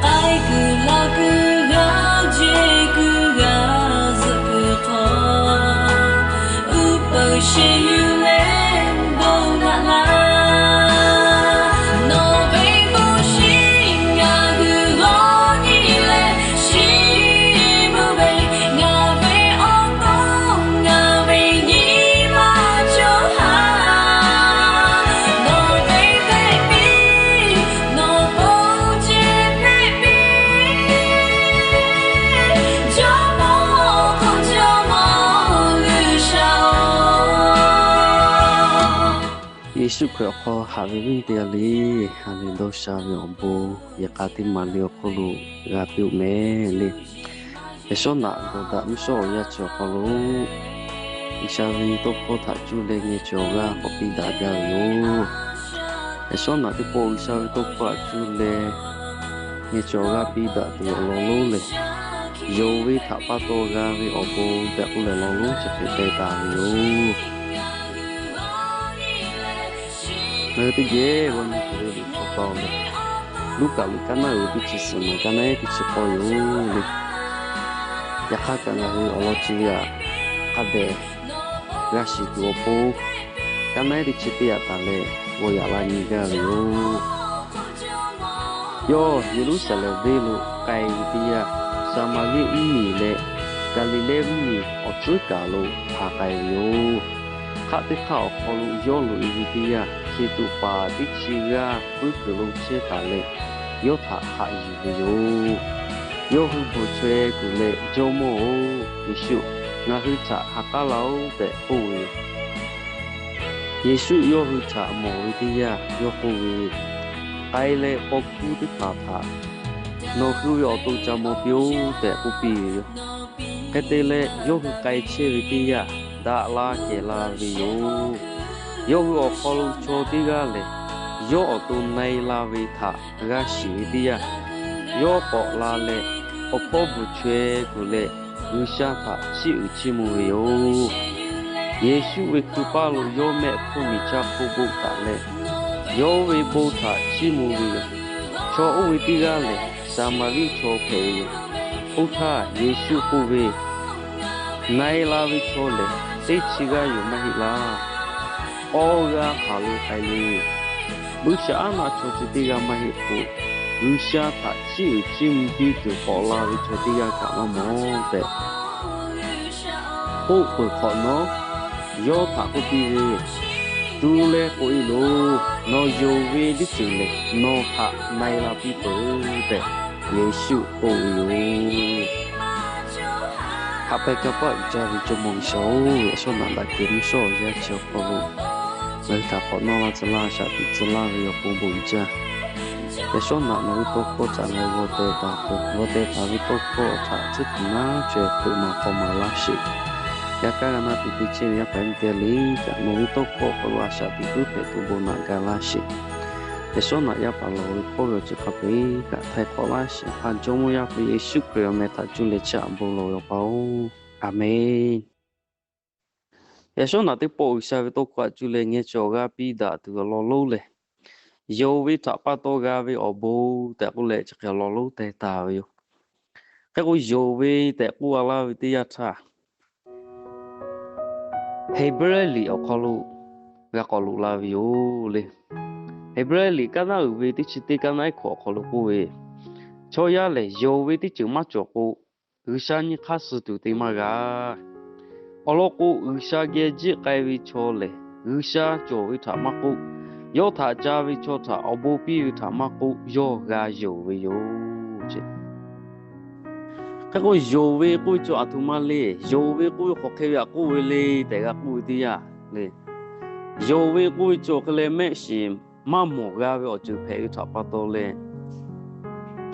K'ai kuiˬ la kuiˬ g'a, jeˬ kuiˬ g'a, zuhꞈ kuiˬ htawˇ, uˉ peunˍ sheˍ yuˬ leh bon naꞈ laˇ. Nawˬ ve bon shiˍ ngaˬ hui g'awˇ nyi leh shiˍ mvuh ve, ngaˬ ve awˬ to ngaˬ ve nyi ma cawˬ haˍ. Nawˬ ve hpehꞈ piˇ, nawˬ bon ceh hpehꞈ piˇ, Jawˇmawˇ hk'aw Jawˇmawˇ G'uiˬsha-oˬ. Yeˍsuˆ Hkriꞈ awˬ hk'aw haꞈ ve viˉ teˇ g'aˇ le, ha lehˬ dawˇ sha ve awˬ bon yehˬ k'a teˇ maˍ le awˬ hk'oˆ lo g'a piˇ-oˆ mehˍ le. Yaꞈ shawˉ naꞈ gawˬ daꞈ mvuhˇ shawˉ awˬ yanˇ chi awˬ hk'aw lo, G'uiˬsha ve tawˇ hkawˇ htaꞈ cuˇ leh ngeh cawˬ g'aˇ k'awꞈ piˇ daꞈ gaˇ ve yoˬ. Yaꞈ shawˉ naꞈ teˇ pawˆ G'uiˬsha ve tawˇ hkawˇ htaꞈ cuˇ leh ngeh cawˬ g'aˇ piˇ daꞈ tuˬ awˬ lawn lonˉ lehˬ, yonˍ ve htaꞈ pa taw g'a ve awˬ bon tehꞈ k'oˆ leh lawn lonˉ chi hk'e te taˍ ve yoˬ. Ngaˬ hui teˇ geh g'aw nyi tuˬ ve liꞈ hpu taw lehˬ, Luˉkaꞈ liꞈ kaˉ naˉ uiˍ ve teˇ chi suhˍ maˬ kaˉ naˉ ehˉ teˇ chi k'awˇ yoˬ le. Yaꞈ hk'aˇ kaꞈ ngaˬ hui awˬ lawn chi ve htaꞈ hk'a dehꞈ g'a shiˍ tuˬ awˬ pon, kaˉ naˉ ehˉ teˇ chi teˇ yaꞈ taˍ leh g'aw yaꞈ la nyi gaˇ ve yoˬ. Yawˇ Yeˍruˆsaˍlehnˍ venˇ lo k'ai ve teˇ yanˇ, Saˍmaˍriˆ mvuhˇmiˬ leh Gaˍliˍlehˇ mvuhˇmiˬ awˬ tcuhˉ kaˬ lo haˍ k'ai ve yoˬ. Hk'aˆ teˇ hk'aˆ awˬ hk'aw lo yawˇ loꞈ-e ve teˇ yanˇ, hkiˬ tuꞈ paˍ teˇ chi g'aˇ puiˉ kuiˬ lo chehˇ taˍ leh, yawˇ htaꞈ haꞈ yuˬ ve yoˬ. Yawˇ hui bvuhˬ chaweh kuˬ leh, Jawˇmawˇ-oˬ, Yeˍsuˆ, ngaˬ hui htaꞈ ha k'aˉ laˇ-oˆ tehꞈ k'oˆ ve yoˬ. Yeˍsuˆ yawˇ hui htaꞈ mawˬ ve teˇ yanˇ, yawˇ k'oˆ ve, K'ai leh paw hkuˇ teˇ hpaˍ htaꞈ nawˬ hui ve awˬ to ca maw piˇ-oˆ tehꞈ k'oˆ piˇ ve yoˬ. Hk'e te leh, yawˇ hui k'ai chehˇ ve teˇ yanˇ, daꞈ la kehˬ la ve yoˬ. Yawˇ hui awˬ hk'aw lo chaw teˇ g'aˇ lehˬ, yawˇ awˬ to na-e la ve htaꞈ g'a shiˍ ve teˇ yanˇ, yawˇ k'awꞈ la leh, awˬ hpawˇ bvuhˬ chaweh kuˬ leh, G'uiˬsha htaꞈ chiˇ uiˍ chiˇ mvuh ve yoˬ. Yeˍsuˆ ve hkui paˇ lo yawˇ mehˆ hpfuhˇ miˬ chaˇ hk'oˆ boˆ taˍ leh, yawˇ ve bon htaꞈ chiˇ mvuh ve yoˬ. Chaw oˇ ve teˇ g'aˇ lehˬ, Saˍmaˍriˆ chaw hpehꞈ ve yoˬ. Oˇ htaˇ Yeˍsuˆ k'oˆ ve, Na-e la ve chaw lehˬ, teˇ chi g'aˇ yoˬ maˇ heˆ laˇ. Awˇ g'aˇ hk'aˬ lo k'ai le. Buiˇshaˆaˉnaˆ chaw chi teˇ g'aˇ maˇ heˆ k'o, G'uiˬsha htaꞈ chiˇ uiˍ chiˇ mvuh piˇ tuˬ k'awꞈ la ve chaw teˇ g'aˇ kaꞈ maˇ mawˬ tehꞈ k'oˆ peuˬ hk'awꞈ nawˉ, yawˇ htaꞈ k'oˆ piˇ ve, Tu leh k'oꞈ-e loˬ. Nawˬ yonˍ ve teˇ ceuˬ lehˬ, nawˬ htaꞈ na-e la piˇ peuˬ tehꞈ, Yeˍsuˆ k'oˆ ve yoˬ. Haꞈ pehnˇ kanˇ paˆ uiˍ jaˇ ve Jawˇmawˇ G'uiˬsha-oˬ, yaꞈ shawˉ naꞈ daꞈ kehˬ mvuhˇ shawˉ awˬ yanˇ chi awˬ hk'aw lo ngaˬ hui htaꞈ k'awꞈ nawˇ laˇ tcuh laˇ a shaꞈ teꞈ tcuh laˇ ve awˬ pon bon uiˍ jaˇ. Yaꞈ shawˉ naꞈ nawˬ ve tawˇ hkawˇ htaꞈ ngaˬ hui g'aw teh taˍ peuˬ. G'aw teh taˍ ve tawˇ hkawˇ htaꞈ tcuhˉ kuiˬ naˉ chaweh hpeuꞈ maˍ hk'aw maˍ laˇ sheˍ. Yaꞈ hk'aˇ g'a na tuˬ teˇ ceuˬ ve yaˇ paˍ yaˇ miˇ teˇ g'aˇ le kaꞈ, nawˬ ve tawˇ hkawˇ awˬ hk'aw lo a shaꞈ teꞈ puiˉ hpehꞈ tuˬ bon naꞈ ga laˇ sheˍ. Yaꞈ shawˉ naꞈ yaˇ paˍ lawˬ ve hpawˇ ve awˬ ceuˬ hk'a peu-eˬ kaꞈ htaiˍ hk'awꞈ laˇ sheˍ. Hpaˇ Jawˇmawˇ yaˇ hpu Yeˍsuˆ Hkriꞈ awˬ meh htaꞈ cuˇ leh chiˇ aꞈ bon lawˬ ve Awˬ pa-oˬ, Aˍmenˍ. Yaꞈ shawˉ naꞈ teˇ pawˆ G'uiˬsha ve tawˇ hkawˇ htaꞈ cuˇ leh ngeh cawˬ g'a piˇ daꞈ tuˬ awˬ lawn lonˉ lehˬ, yonˍ ve htaꞈ pa taw g'a ve awˬ bon tehꞈ k'oˆ leh chi hk'e awˬ lawn lonˉ teh taˍ ve yoˬ. Hk'e k'o, yonˍ ve tehꞈ k'oˆ a laˇ ve teˇ yanˇ htaˇ, Heˍbrehˇ liꞈ awˬ hk'aw lo g'a k'awꞈ loꞈ la ve yoˬ le. Heˍbrehˇ liꞈ kaˉ naˉ uiˍ ve teˇ chi teˇ kaˉ naˉ ehˉ hkawꞈ awˬ hk'aw lo k'oˆ ve, Chaw yaˇ lehˬ, yonˍ ve teˇ ceuˬ maˇ cawˬ k'o, G'uiˬsha nyi hk'aˇ suh tuˬ te maˇ g'a. Awˬ lawn k'o, G'uiˬsha geh jiˆ k'ai ve chaw lehˬ, G'uiˬsha cawˬ ve htaꞈ maˇ k'oˆ, yawˇ htaꞈ ca ve chaw htaꞈ awˬ bon piˇ ve htaꞈ maˇ k'oˆ, yawˇ g'a yonˍ ve yoˬ. Hk'e k'o, yonˍ ve k'oˆ ve chaw aˬ htoꞈ ma le. Yonˍ ve k'oˆ ve hk'aˬ hk'e ve htaꞈ k'oˆ ve le tehꞈ g'a k'oˆ ve teˇ yanˇ le, yonˍ ve k'oˆ ve chaw hk'e leh mehˆ shiˍ maˇ mawˬ g'a ve awˬ ceuˬ hpehꞈ ve htaꞈ pa taw leh,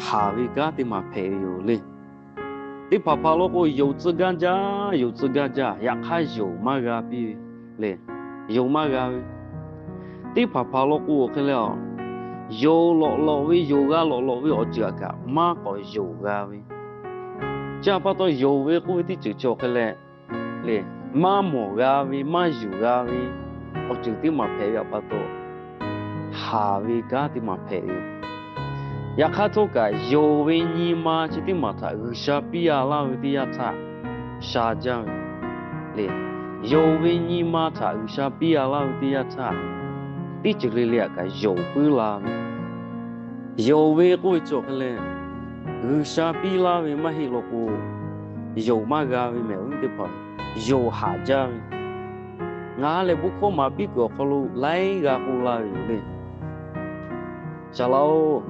haˍ ve kanˉ teˇ maˬ hpehꞈ ve yoˬ le. Teˇ hpaˍ hpaˍ law k'o, yonˍ tcuh gaˇ jaˇ, yonˍ tcuh gaˇ jaˇ, yaꞈ hk'aˇ yonˍ maˇ g'a piˇ ve le. Yonˍ maˇ g'a ve, teˇ hpaˍ hpaˍ law k'o, hk'e leh a, yonˍ lawꞈ lawꞈ ve, yonˍ g'a lawꞈ lawꞈ ve awˬ ceuˬ aꞈ kaꞈ maˇ k'awꞈ yonˍ g'a ve, chi htaꞈ pa taw yonˍ ve k'oˆ ve teˇ ceuˬ chi awˬ hk'e leh le, maˇ mawˬ g'a ve, maˇ yuˬ g'a ve awˬ ceuˬ teˇ maˬ hpehꞈ ve htaꞈ pa taw, haˍ ve kanˉ teˇ maˬ hpehꞈ ve. Yaꞈ hk'aˇ htawˇ kaꞈ yonˍ ve nyi ma chi teˇ maˬ htaꞈ G'uiˬsha piˇ a laˇ ve teˇ yanˇ htaˇ, sha jaˇ ve le. Yonˍ ve nyi ma htaꞈ G'uiˬsha piˇ a laˇ ve teˇ yanˇ htaˇ, teˇ ceuˬ le le htaꞈ kaꞈ yonˍ puiˉ la ve. Yonˍ ve k'oˆ ve chi awˬ hk'e leh, G'uiˬsha piˇ laˇ ve maˇ heˆ law k'o, yonˍ maˇ g'a ve mehˬ. Awˬ viˉ teˇ hpaˍ, yonˍ haˍ jaˇ ve. Ngaˬ ha lehˬ bon hkawˇ maˍ piˇ kuiˬ awˬ hk'aw lo laiˉ g'a k'oˆ laˇ ve yoˬ le. Shaˍ laꞈ-oˬ,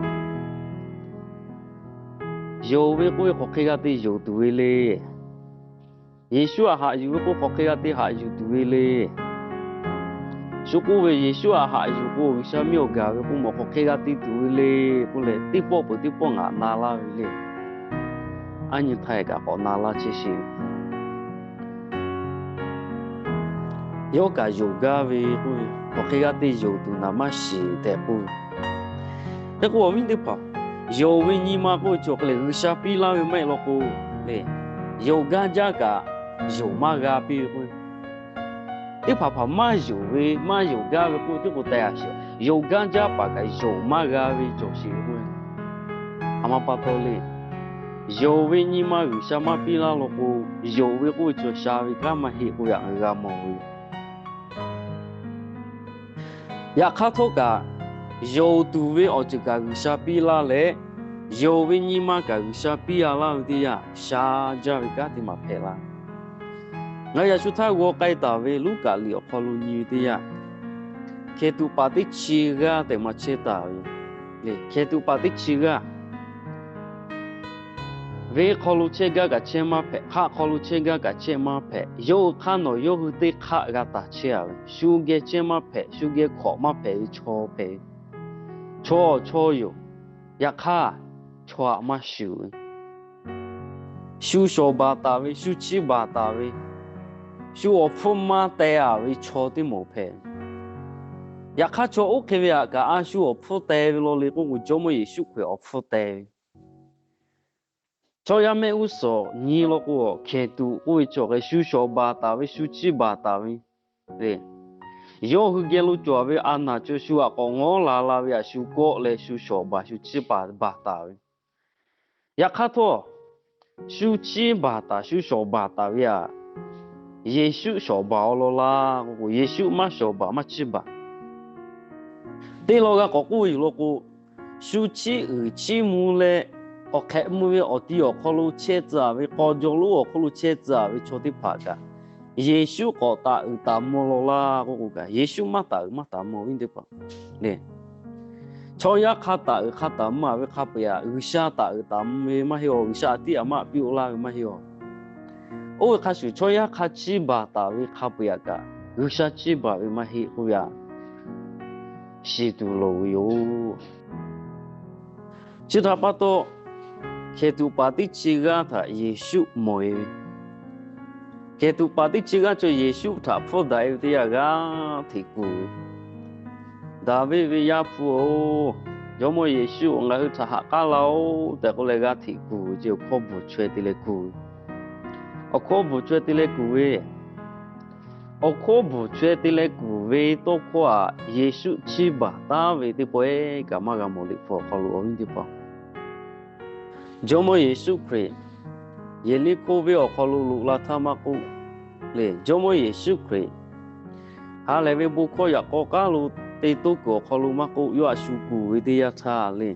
yonˍ ve k'oˆ ve hk'aˬ hk'e g'a te yonˍ tuˬ ve le. Yeˍsuˆ htaꞈ haꞈ yuˬ ve k'o hk'aˬ hk'e g'a te haꞈ yuˬ tuˬ ve le. Shu k'oˆ ve Yeˍsuˆ htaꞈ haꞈ yuˬ k'o G'uiˬsha mehˆ awˬ gaˬ ve k'o mawˬ hk'aˬ hk'e g'a te tuˬ ve le k'oˆ leh, teˇ pawˆ peuˬ teˇ pawˆ ngaˬ na laˇ ve le. Aˉ nyi htaˇ kaꞈ k'awꞈ na laˇ chehˇ sheˍ. Yawˇ kaꞈ yonˍ gaˇ ve k'oˆ ve, hk'aˬ hk'e g'a te yonˍ tuˬ naˍ maˇ shiˍ tehꞈ k'oˆ ve. Hk'e k'o awˬ viˉ teˇ hpaˍ, yonˍ ve nyi ma k'oˆ ve chi awˬ hk'e lehˬ G'uiˬsha piˇ laˇ ve maˇ heˆ law k'o le, yonˍ gaˇ jaˇ kaꞈ yonˍ maˇ g'a piˇ ve k'oˆ ve, teˇ hpaˍ hpaˍ maˇ yonˍ ve maˇ yonˍ gaˇ ve k'oˆ ve teˇ k'o teh a sheˍ. Yonˍ gaˇ jaˇ paˍ kaꞈ yonˍ maˇ g'a ve cawˬ sheˍ k'oˆ ve. A ma pa taw le, yonˍ ve nyi ma G'uiˬsha maˇ piˇ laˇ law k'o, yonˍ ve k'oˆ ve chi sha ve kanˉ maˇ heˆ k'oˆ ve htaꞈ ngaˬ hui g'a mawˬ ve. Yaꞈ hk'aˇ htawˇ kaꞈ, yonˍ tuˬ ve awˬ ceuˬ kaꞈ G'uiˬsha piˇ laˇ leh, yonˍ ve nyi ma kaꞈ G'uiˬsha piˇ a laˇ ve teˇ yanˇ, sha jaˇ ve kanˉ teˇ maˬ hpehꞈ la. Ngaˬ yaꞈ shu htaˇ g'aw k'ai taˍ ve Luˉkaꞈ liꞈ awˬ hk'aw lo nyi ve teˇ yanˇ, hkeh tuꞈ paˍ teˇ chi g'aˇ tehꞈ maˇ chehˇ taˍ ve le. Hkeh tuꞈ paˍ teˇ chi g'aˇ, venˇ hk'aw lo chehˇ gaˇ kaꞈ chehˇ maˇ hpehꞈ, hk'aˆ hk'aw lo chehˇ gaˇ kaꞈ chehˇ maˇ hpehꞈ. Yawˇ hui hk'aˇ nawˬ yawˇ hui teˇ hk'aˆ g'a taˍ chehˇ a ve, shu geh chehˇ maˇ hpehꞈ, shu geh hkawꞈ maˇ hpehꞈ ve chaw hpehꞈ ve, chaw chaw yoˬ. Yaꞈ hk'aˇ, chaw aꞈ maˇ shuˍ ve, shu shawˍ baˬ taˍ ve, shu chiˇ baˬ taˍ ve, shu awˬ hpfuhˇ maˇ teh a ve chaw teˇ moˍ hpehꞈ. Yaꞈ hk'aˇ chaw oˇ hk'e ve htaꞈ kaꞈ a shu awˬ hpfuhˇ teh ve law le k'oˆ k'o, Jawˇmawˇ Yeˍsuˆ Hkriꞈ awˬ hpfuhˇ teh ve. Chaw yaˇ mehˆ g'uˇ suhˍ nyi law k'o, hkeh tuꞈ k'oˆ ve chi awˬ hk'e shu shawˍ baˬ taˍ ve, shu chiˇ baˬ taˍ ve le. Yawˇ hui geh lo cawˬ ve a naˬ chaw shu aꞈ k'awꞈ ngawˉ la la ve htaꞈ shu kawˆ leh shu shawˍ baˬ shu chiˇ baˬ baˬ taˍ ve. Yaꞈ hk'aˇ htawˇ, shu chiˇ baˬ taˍ shu shawˍ baˬ taˍ ve htaꞈ Yeˍsuˆ shawˍ baˬ-aw law laˇ k'oˆ k'o, Yeˍsuˆ maˇ shawˍ baˬ maˇ chiˇ baˬ. Teˇ law g'a k'awꞈ k'oˆ ve yoˬ law k'o, shu chiˇ uiˍ chiˇ mvuh leh, k'awꞈ hk'ehꞈ mvuh ve awˬ ti awˬ hk'aw lo chehˇ tcuh a ve, k'aw jaw lonˉ awˬ hk'oˆ lo chehˇ tcuh a ve chaw teˇ hpaˍ kaꞈ, Yeˍsuˆ k'awꞈ taˍ uiˍ taˍ mvuh law laˇ k'oˆ k'o kaꞈ, Yeˍsuˆ maˇ taˍ uiˍ maˇ taˍ mvuh ve teˇ hpaˍ le. Chaw yaˇ hk'a taˍ uiˍ hk'a taˍ mvuh a ve hk'a peu-eˬ htaꞈ G'uiˬsha taˍ uiˍ taˍ mvuh ve maˇ heˆ-aw. G'uiˬsha tiˉ aꞈ maˇ piˇ-oˆ laˇ ve maˇ heˆ-aw. Oˇ ve hk'a shuˍ chaw yaˇ hk'a chiˇ baˬ taˍ ve hk'a peu-eˬ htaꞈ kaꞈ G'uiˬsha chiˇ baˬ ve maˇ heˆ k'oˆ ve htaꞈ shiˍ tuˬ loˍ ve yoˬ. Chi htaꞈ pa taw, hkeh tuꞈ paˍ teˇ chi g'aˇ htaꞈ Yeˍsuˆ mawˬ e ve, hkeh tuꞈ paˍ teˇ chi g'aˇ chaw Yeˍsuˆ htaꞈ hpfuhˇ daꞈ e ve teˇ yanˇ g'aˇ hteꞈ kuˬ ve, Daˍviˆ ve Yaˇ hpu-oˬ, Jawˇmawˇ Yeˍsuˆ-oˬ, ngaˬ hui htaꞈ haꞈ k'aˉ laˇ-oˆ tehꞈ k'oˆ leh g'aˇ hteꞈ kuˬ ve ce, awˬ hkawˇ bvuhˬ chaweh te leh kuˬ ve, awˬ hkawˇ bvuhˬ chaweh te leh kuˬ ve, awˬ hkawˇ bvuhˬ chaweh te leh kuˬ ve tawˇ hkawˇ htaꞈ Yeˍsuˆ chiˇ baˬ taˉ ve teˇ pawehˇ kaꞈ maˇ g'a mawˬ. Liꞈ hpu awˬ hk'aw lo awˬ viˉ teˇ hpaˍ, Jawˇmawˇ Yeˍsuˆ Hkriꞈ Yeˍriˆhkoˇ venˇ awˬ hk'aw lo loꞈ la htaˇ maˇ k'oˆ, le, Jawˇmawˇ Yeˍsuˆ Hkriꞈ ha lehˬ ve bon hkawˇ yaꞈ k'aw k'aˉ lo te toˇ kuiˬ awˬ hk'aw lo maˇ k'oˆ, yawˇ htaꞈ shu kuˬ ve teˇ yanˇ htaˇ le,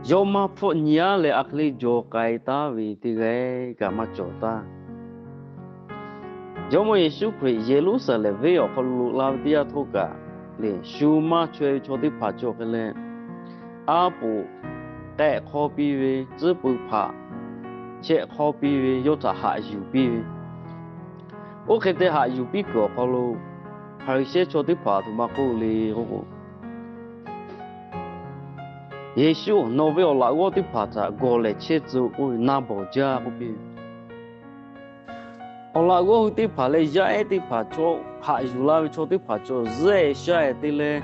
yawˇ maˇ hpfuhˆ nyi aˉ leh a hk'e le jaw k'ai taˉ ve teˇ g'aˇ kaꞈ maˇ cawˬ taˇ. Jawˇmawˇ Yeˍsuˆ Hkriꞈ Yeˍruˆsaˍlehnˍ venˇ awˬ hk'aw lo loꞈ la ve teˇ yanˇ htawˇ kaꞈ le, shu maˇ chaweh ve chaw teˇ hpaˍ cawˬ hk'e leh, aˉ poꞈ k'ehˆ hk'awˇ piˇ ve, tcuhˉ pui hpaꞈ chehˆ hk'awˇ piˇ ve, yawˇ htaꞈ haꞈ yuˬ piˇ ve. Oˇ hk'e te haꞈ yuˬ piˇ kuiˬ awˬ hk'aw lo Hpaˍriˍsehˇ chaw teˇ hpaˍ a htoꞈ ma k'oˆ le k'oˆ k'o, Yeˍsuˆ, nawˬ ve awˬ laꞈ g'awˇ teˇ hpaˍ htaꞈ gawˬ lehˬ chehˇ tcuh k'oˆ ve, na bawˬ jaˇ k'oˆ piˇ ve. Awˬ laꞈ g'awˇ hui teˇ hpaˍ leh yaˇ ehˉ teˇ hpaˍ chaw, haꞈ yuˬ la ve chaw teˇ hpaˍ chaw zuhˆ-e shaˉ-e te leh,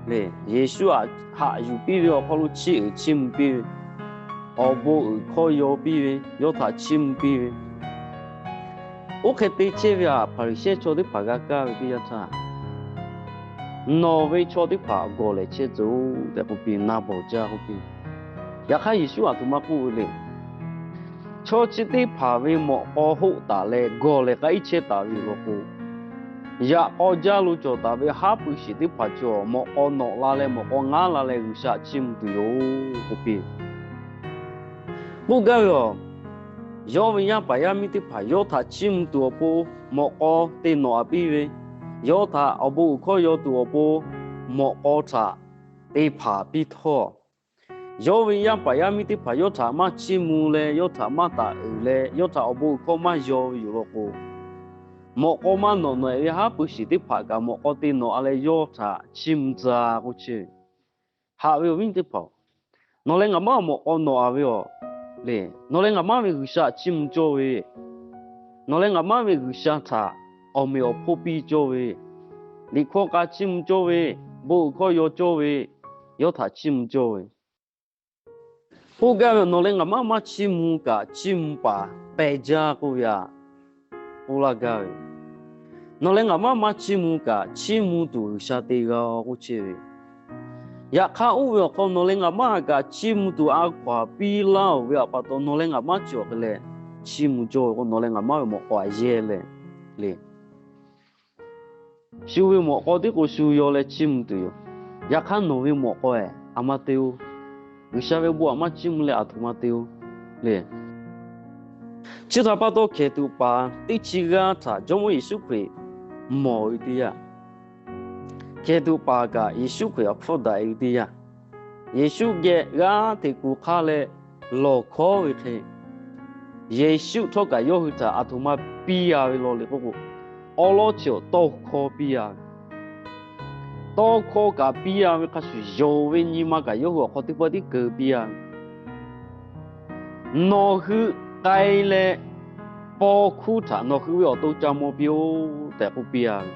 le, Yeˍsuˆ haꞈ yuˬ piˇ ve awˬ hk'aw lo chiˇ uiˍ chiˇ mvuh piˇ ve, awˬ bon uiˍ hkawˇ yaw piˇ ve, yawˇ htaꞈ chiˇ mvuh piˇ ve. Oˇ hk'e te chehˇ ve htaꞈ Hpaˍriˍsehˇ chaw teˇ hpaˍ g'a kaˇ ve teˇ yanˇ htaˇ, nawˬ ve chaw teˇ hpaˍ gawˬ lehˬ chehˇ tcuh tehꞈ k'oˆ piˇ, na bawˬ jaˇ k'oˆ piˇ. Yaꞈ hk'aˇ Yeˍsuˆ aˬ htoꞈ ma k'oˆ ve le, chaw chi teˇ hpaˍ ve mawꞈ k'aw hoˆ taˍ leh gawˬ lehˬ k'ai chehˇ taˍ ve yoˬ law k'o, yaꞈ k'aw jaˇ lo cawˬ taˍ ve haˉ pui shiˍ teˇ hpaˍ cawˬ mawꞈ k'aw nawꞈ la leh mawꞈ k'aw ngaˉ la leh G'uiˬsha chiˇ mvuh tuˬ yoˬ k'oˆ piˇ. K'oˆ gaˇ ve aˬ, yawˇ ve yaˇ paˍ yaˇ miˇ teˇ hpaˍ yawˇ htaꞈ chiˇ mvuh tuˬ awˬ pon mawꞈ k'aw te nawꞈ a piˇ ve, yawˇ htaꞈ awˬ bon uiˍ hkawˇ yaw tuˬ awˬ pon mawꞈ k'aw htaꞈ te hpanˍ piˇ htawˇ, yawˇ ve yaˇ paˍ yaˇ miˇ teˇ hpaˍ yawˇ htaꞈ maˇ chiˇ mvuh leh, yawˇ htaꞈ maˇ taˍ uiˍ leh, yawˇ htaꞈ awˬ bon uiˍ hkawˇ maˇ yaw ve yoˬ law k'o, mawꞈ k'aw maˇ nawꞈ nawꞈ e ve haˉ pui shiˍ teˇ hpaˍ kaꞈ mawꞈ k'aw te nawꞈ a leh yawˇ htaꞈ chiˇ mvuh tcuh k'oˆ chehˇ ve. Haꞈ ve awˬ viˉ teˇ hpaˍ-oˬ, nawˬ leh ngaˬ maˇ mawꞈ k'aw nawꞈ a ve aˬ le, nawˬ leh ngaˬ maˇ ve G'uiˬsha chiˇ mvuh cawˇ ve, nawˬ leh ngaˬ maˇ ve G'uiˬsha htaꞈ awˬ meꞈ awˬ hponˇ piˇ cawˇ ve, liꞈ hkawˇ k'a chiˇ mvuh cawˇ ve, bon uiˍ hkawˇ yaw cawˇ ve, yawˇ htaꞈ chiˇ mvuh cawˇ ve. K'oˆ gaˇ ve, nawˬ leh ngaˬ maˇ maˇ chiˇ mvuh kaꞈ chiˇ mvuh paˍ pehˬ jaˇ k'oˆ ve aꞈ, k'oˆ laˇ gaˇ ve, nawˬ leh ngaˬ maˇ maˇ chiˇ mvuh kaꞈ chiˇ mvuh tuˬ G'uiˬsha te g'a k'oˆ chehˇ ve. Yaꞈ hk'aˇ oˇ ve awˬ hk'aw nawˬ leh ngaˬ maˇ kaꞈ chiˇ mvuh tuˬ a hkaw aꞈ piˇ laˇ oˬ ve aꞈ pa taw, nawˬ leh ngaˬ maˇ cawˬ k'ai leh chiˇ mvuh cawˇ ve k'o, nawˬ leh ngaˬ maˇ ve mawꞈ k'aw aꞈ yehˇ leh le. Shu ve mawꞈ k'aw tiˉ k'o shu yaw leh chiˇ mvuh tuˬ yoˬ. Yaꞈ hk'aˇ nawˬ ve mawꞈ k'aw ehˬ a ma te-oˬ. G'uiˬsha ve bon aꞈ maˇ chiˇ mvuh leh aˬ htoꞈ ma te-oˬ le. Chi htaꞈ pa taw hkehˬ tuꞈ paˍ teˇ chi g'aˇ htaꞈ Jawˇmawˇ Yeˍsuˆ Hkriꞈ mawˬ ve teˇ yanˇ, hkehˬ tuꞈ paˍ kaꞈ Yeˍsuˆ Hkriꞈ aꞈ hpfuhˇ daꞈ e ve teˇ yanˇ, Yeˍsuˆ geh g'aˇ hteꞈ kuˬ hk'aˇ leh lawˬ hkawˉ ve hk'e, Yeˍsuˆ htawˇ kaꞈ yawˇ hui htaꞈ aˬ htoꞈ ma piˇ a ve law le k'oˆ k'o, awˉ lawˉ chi awˬ tawˇ hkawˇ piˇ a ve. Tawˇ hkawˇ kaꞈ piˇ a ve hk'a shuˍ, yonˍ ve nyi ma kaꞈ yawˇ hui awˬ hk'aw teˇ pawˆ tiˉ keu piˇ a ve. Nawˬ hui k'ai leh paw hkuˇ htaꞈ nawˬ hui ve awˬ to ca maw piˇ-oˆ tehꞈ k'oˆ piˇ a ve.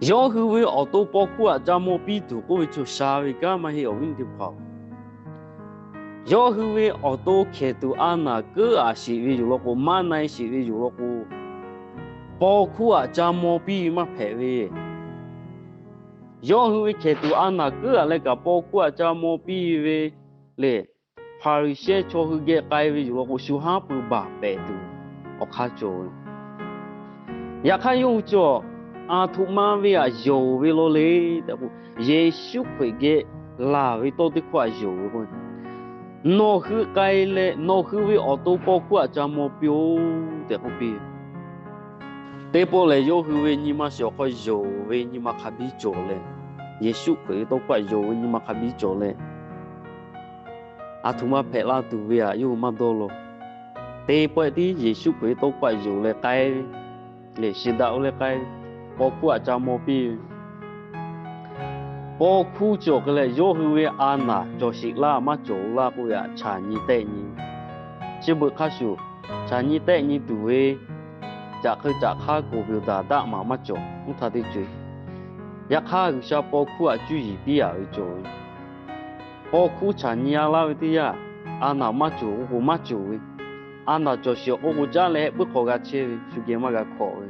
Yawˇ hui ve awˬ to paw hkuˇ aꞈ ca maw piˇ tuˬ k'oˆ ve chaw sha ve kanˉ maˇ heˆ, awˬ viˉ teˇ hpaˍ-oˬ. Yawˇ hui ve awˬ to hkehˬ tuˬ a naˬ keuˉ aꞈ sheˍ ve yoˬ law k'o, maˇ na e sheˍ ve yoˬ law k'o, paw hkuˇ aꞈ ca maw piˇ ve maˇ hpehꞈ ve. Yawˇ hui ve hkehˬ tuˬ a naˬ keuˉ aꞈ leh kaꞈ paw hkuˇ aꞈ ca maw piˇ ve le. Hpaˍriˍsehˇ chaw hui geh k'ai ve yoˬ law k'o, shu haˉ pui baˬ pehˍ tuˬ awˬ hk'aˇ cawˬ ve. Yaꞈ hk'aˇ yawˇ hui cawˬ, aˬ htoꞈ ma ve aꞈ yonˍ ve law le tehꞈ k'o, Yeˍsuˆ Hkriꞈ geh laˬ ve tawˇ teˇ hkawˇ aꞈ yonˍ ve k'o, nawˬ hui k'ai leh nawˬ hui ve awˬ to paw hkuˇ aꞈ ca maw piˇ-oˆ tehꞈ k'oˆ piˇ. Teˇ pawˆ lehˬ, yawˇ hui ve nyi ma shiˍ awˬ hk'aw yonˍ ve nyi ma hk'a biˇ cawˬ leh, Yeˍsuˆ Hkriꞈ ve tawˇ hkawˇ aꞈ yonˍ ve nyi ma hk'a biˇ cawˬ leh, aˬ htoꞈ ma hpehꞈ la tuˬ ve aꞈ yawˇ hui maˇ dawˇ law. Teˇ pawˆ tiˉ Yeˍsuˆ Hkriꞈ ve tawˇ hkawˇ aꞈ yonˍ leh k'ai ve, lehˬ shiˍ daꞈ-o leh k'ai ve, paw hkuˇ aꞈ ca maw piˇ ve. Paw hkuˇ cawˬ hk'e leh yawˇ hui ve a naˬ cawˬ sheˍ laˇ maˇ cawˬ laˇ k'oˆ ve aꞈ chaˬ nyi tehˆ nyi. Chi beuꞈ hk'a shuˍ, chaˬ nyi tehˆ nyi tuˬ ve caꞈ hk'eu caꞈ hk'aˇ k'oˍ piˬ daꞈ daˆ maˍ maˇ cawˬ. Oˇ htaˇ teˇ ceuˬ, yaꞈ hk'aˇ G'uiˬsha paw hkuˇ aꞈ cuˇ yiˍ piˇ a ve cawˬ ve. Paw hkuˇ chaˬ nyi a laˇ ve teˇ yanˇ, a naˬ maˇ cawˬ k'oˆ k'o maˇ cawˬ ve. A naˬ cawˬ sheˍ k'oˆ k'o caˉ leh puiˉ hk'aw g'a chehˇ ve, shu geh maˇ g'a hkawꞈ ve.